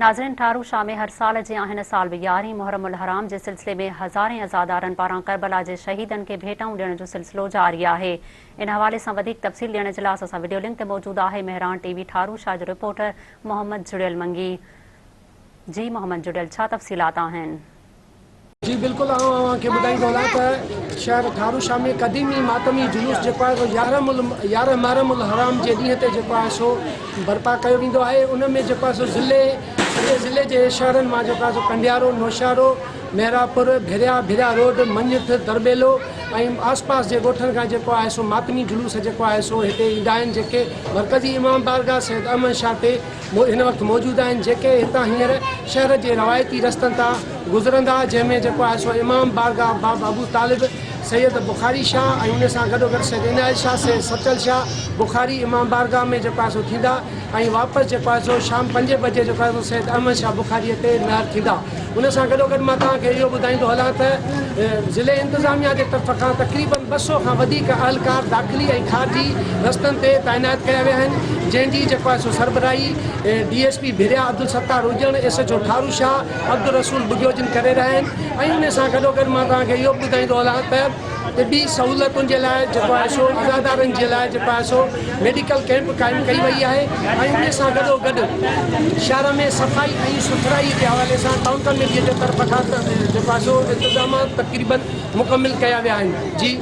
ناظرين ٺارو شاهه ۾ هر سال جيان هن سال به يارهين محرم الحرام جي سلسلي ۾ هزارين عزادارن پاران ڪربلا جي شهيدن کي ڀيٽائون ڏيڻ جو سلسلو جاري آهي ان حوالي سان وڌيڪ تفصيل ڏيڻ جي لاء اسان سان وڊيو لنڪ تي موجود آهي مهراڻ ٽي وي ٺارو شاهه جو رپورٽر محمد جڙيل منگي جي محمد جڙيل ڇا تفصيلات آهن. جي بلڪل آئون اوهان کي ٻڌائيندو هلان ته شهر ٺارو شاهه ۾ قديمي ماتمي جلوس جيڪو آهي سو يارهن محرم الحرام جي ڏينهن تي جيڪو آهي سو برپا ڪيو ويندو آهي ان ۾ جيڪو آهي سو ضلعي سڄي ضلعي جي شهرن مان جيڪو آهي سو ڪنڊيارو نوشهرو محرابپور ڀريا ڀريا روڊ مڃٺ درٻيلو ۽ آس پاس جي ڳوٺن کان جيڪو آهي سو ماتمي جلوس جيڪو آهي سو هتي ايندا آهن جيڪي مرڪزي امام بارگاهه سيد احمد شاهه تي هن وقت موجود آهن جيڪي هتان هينئر شهر جي روايتي رستن تان گذرندا جنهن ۾ جيڪو آهي سو امام بارگاهه باب ابو طالب سيد بخاري شاهه ۽ ان سان گڏوگڏ سيد عنايت شاهه سيد سچل شاهه بخاري امام بارگاهه ۾ جيڪو آهي سو ٿيندا ۽ واپس جيڪو آهي سو شام پنجين بجي جيڪو آهي سو سيد احمد شاهه بخاري تي نهر ٿيندا ان سان گڏوگڏ مان توهان کي اهو ٻڌائيندو هلان ته ضلعي انتظاميا جي طرف کان تقريبن 200 کان وڌيڪ اهلڪار داخلي ۽ خارجي رستن تي تعينات ڪيا ويا آهن جنهن جي جيڪو آهي سو سربراهي D S P Bhiria Abdul Sattar Ujan S H O Tharo Shah Abdul Rasool Bughio جن ڪري رهيا آهن ۽ ان سان گڏوگڏ مان توهان کي اهو به ٻڌائيندو هلان ته طبي سهولتن جي لاء جيڪو آهي سو عزادارن جي لاء جيڪو آهي سو ميڊيڪل ڪئمپ قائم ڪئي وئي آهي ۽ ان سان گڏو گڏ شهر ۾ صفائي ۽ سٿرائي جي حوالي سان ٽائون ڪميٽي جي طرف کان جيڪو آهي سو انتظامات تقريبن مڪمل ڪيا ويا آهن جي.